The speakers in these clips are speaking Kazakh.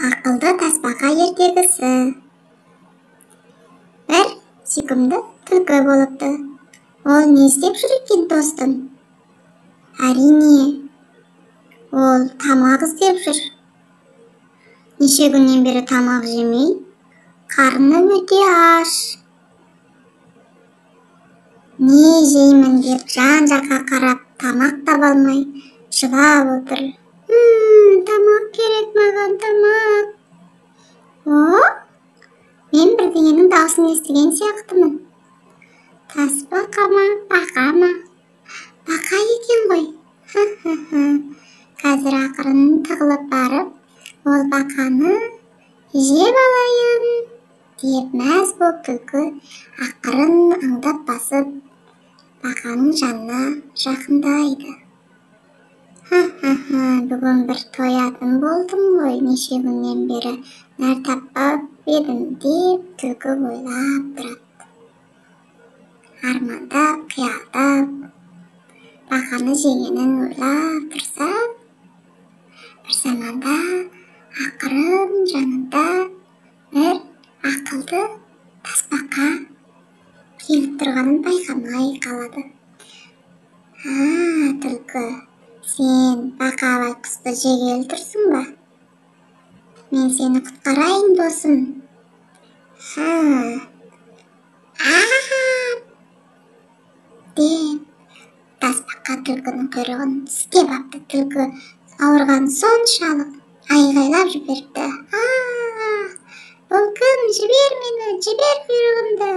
Ақылды тасбақа ертегісі. Бір сүйкімді түлкі болыпты. Ол не істеп жүр екен, достым? Әрине, ол тамақ іздеп жүр. Неше күннен бері тамақ жемей, қарны өте аш. Не жеймін деп жан-жаққа қарап, тамақ таба алмай, жылап отыр. Тамақ керек маған, тамақ. О, мен бірдеңенің дауысын естіген сияқтымын. Тасбақа ма, бақа ма? Бақа екен ғой. Ха-ха-ха. Қазір ақырын тығылып барып, ол бақаны жеп алайын, деп мәз боп түлкі ақырын аңдап басып, бақаның жанына жақындайды. Ха-ха-ха, бүгін бір тоятын болдым ғой, неше күннен бері нәр таппап едім, деп түлкі ойлап тұрады. Армандап, қиялдап, бақаны жегенін ойлап тұрса, бір заманда ақырын жанында бір ақылды тасбақа келіп тұрғанын байқамай қалады. А, түлкі, сен бақа байқұсты жегелі тұрсың ба? Мен сені құтқарайын, досым. Ха, а деп тасбақа түлкінің құйрығын тістеп апты. Түлкі ауырған соншалық айғайлап жіберіпті. А, бұл кім? Жібер мені, жібер құйрығымды,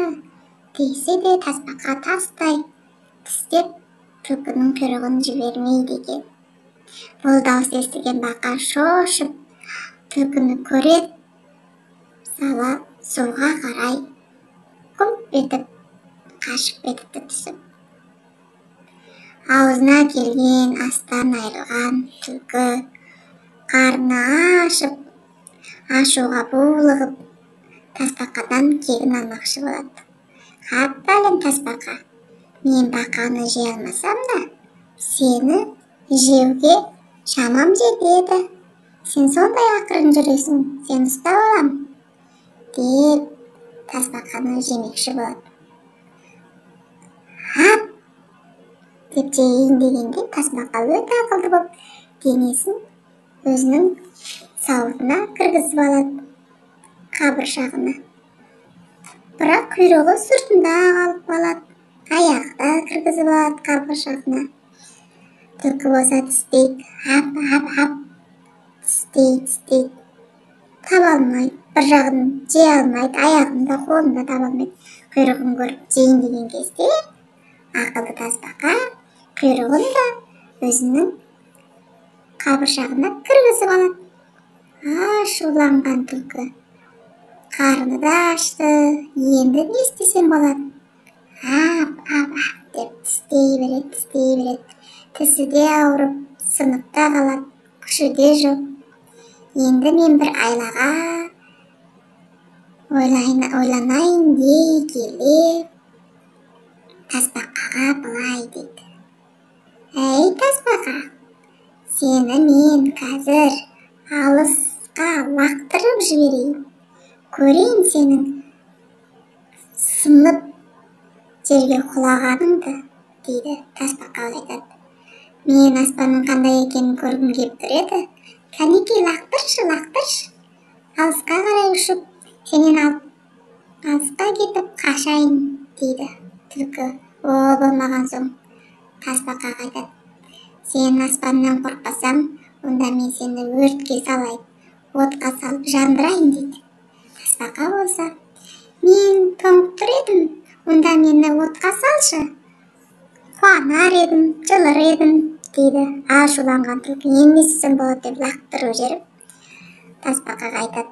десе де, тасбақа тастай тістеп түлкінің құйрығын жібермейді екен. Бұл дауысты естіген бақа шошып, түлкіні көре сала суға қарай күмп етіп қашып кетіпті түсіп. Аузына келген астан айырылған түлкі қарны ашып, ашуға булығып, тасбақадан кегін алмақшы болады. Қап, бәлем тасбақа, мен бақаны жей алмасам да, сені жеуге шамам жетеді. Сен сондай ақырын жүресің, сені ұстап алам, деп тасбақаны жемекші болады. Ап деп жейін дегенде, тасбақа өте ақылды болып, денесін өзінің сауытына кіргізіп алады, қабыршағына. Бірақ құйрығы сыртында қалып қалады, аяғы да кіргізіп алады қабыршағына. Түлкі болса тістейді, ап, ап, ап, тістейді, тістейді, таба алмайды, бір жағын жей алмайды, аяғын да, қолын да таба алмайды. Құйрығын көріп жейін деген кезде, ақылды тасбақа құйрығын да өзінің қабыршағына кіргізіп алады. Ашуланған түлкі қарны да ашты, енді не істесем болады? Ап, ап, ап деп тістей береді, тістей береді. Тісі де ауырып, сынып та қалады, күші де жоқ. Енді мен бір айлаға ойланайын дей келе, тасбақаға былай дейді: Әй, тасбақа, сені мен қазір алысқа лақтырып жіберейін, көрейін сенің сынып жерге құлағаныңды, дейді. Тасбақа айтады: Мен аспанның қандай екенін көргім келіп тұр еді. Кәнекей, лақтыршы, лақтыршы, алысқа қарай ұшып, сенен алысқа кетіп қашайын, дейді. Түлкі ол болмаған соң, тасбақаға айтады: Сен аспаннан қорықпасаң, онда мен сені өртке салайын, отқа салып жандырайын, дейді. Тасбақа болса: Мен тоңып тұр едім, онда мені отқа салшы, қуанар едім, жылыр едім, дейді. Ашуланған түлкі енді не істесем болады деп лақтырып жіберіп, тасбақаға айтады: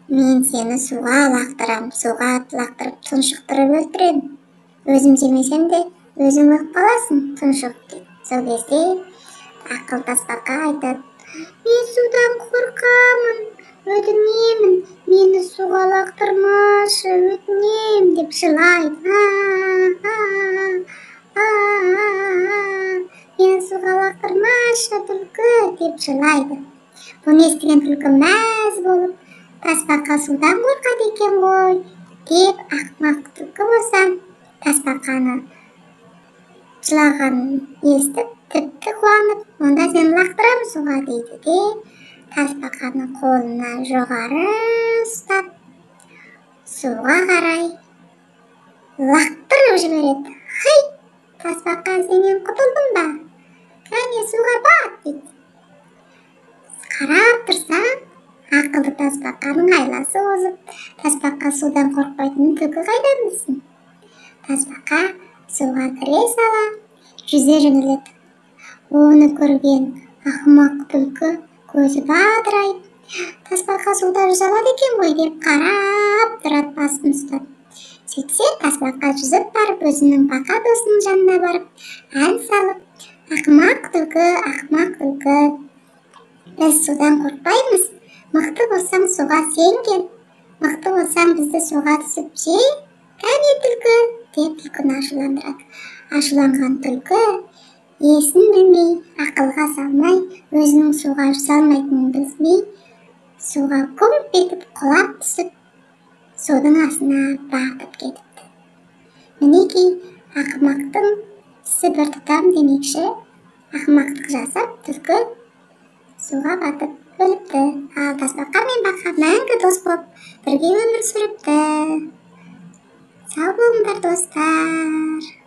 Мен сені суға лақтырам, суға лақтырып тұншықтырып өлтіремін, өзім жемесем де, өзің өліп қаласың тұншығып, дейді. Сол кезде ақыл тасбақа айтады: Мен судан қорқамын, өтінемін, мені суға лақтырмашы, өтінемін, деп жылайды. Мені суға лақтырмашы, түлкі, деп жылайды. Бұны естіген түлкі мәз болып, тасбақа судан қорқады екен ғой деп, ақымақ түлкі болса, тасбақаны жылағанын естіп, тіпті қуанып, онда сені лақтырамын суға дейді де, тасбақаны қолынан жоғары ұстап, суға қарай лақтырып жібереді. Хей, тасбақа, сенен құтылдым ба? Кәне, суға бат дейді. Қарап тұрса, ақылды тасбақаның айласы озып, тасбақа судан қорықпайтынын түлкі қайдан білсін? Тасбақа суға кіре сала жүзе жөнеледі. Оны көрген ақымақ түлкі көзі бадырайып, тасбақа суда жүзе алады екен ғой деп қарап тұрады басын ұстап. Сөйтсе, тасбақа жүзіп барып, өзінің бақа досының жанына барып, ән салып: ақымақ түлкі, ақымақ түлкі, біз судан қорықпаймыз, мықты болсаң, суға сен кел, мықты болсаң, бізді суға түсіп же, кәне, түлкі деп түлкіні ашуландырады. Ашуланған түлкі есін білмей, ақылға салмай, өзінің суға жүзе алмайтынын білмей, суға күмп етіп құлап түсіп, судың астына батып кетіпті. Мінекей, ақымақтың тісі бір тұтам демекші, ақымақтық жасап, түлкі суға батып өліпті. Ал тасбақа мен бақа мәңгі дос болып, бірге өмір сүріпті. Сау болыңдар, достар!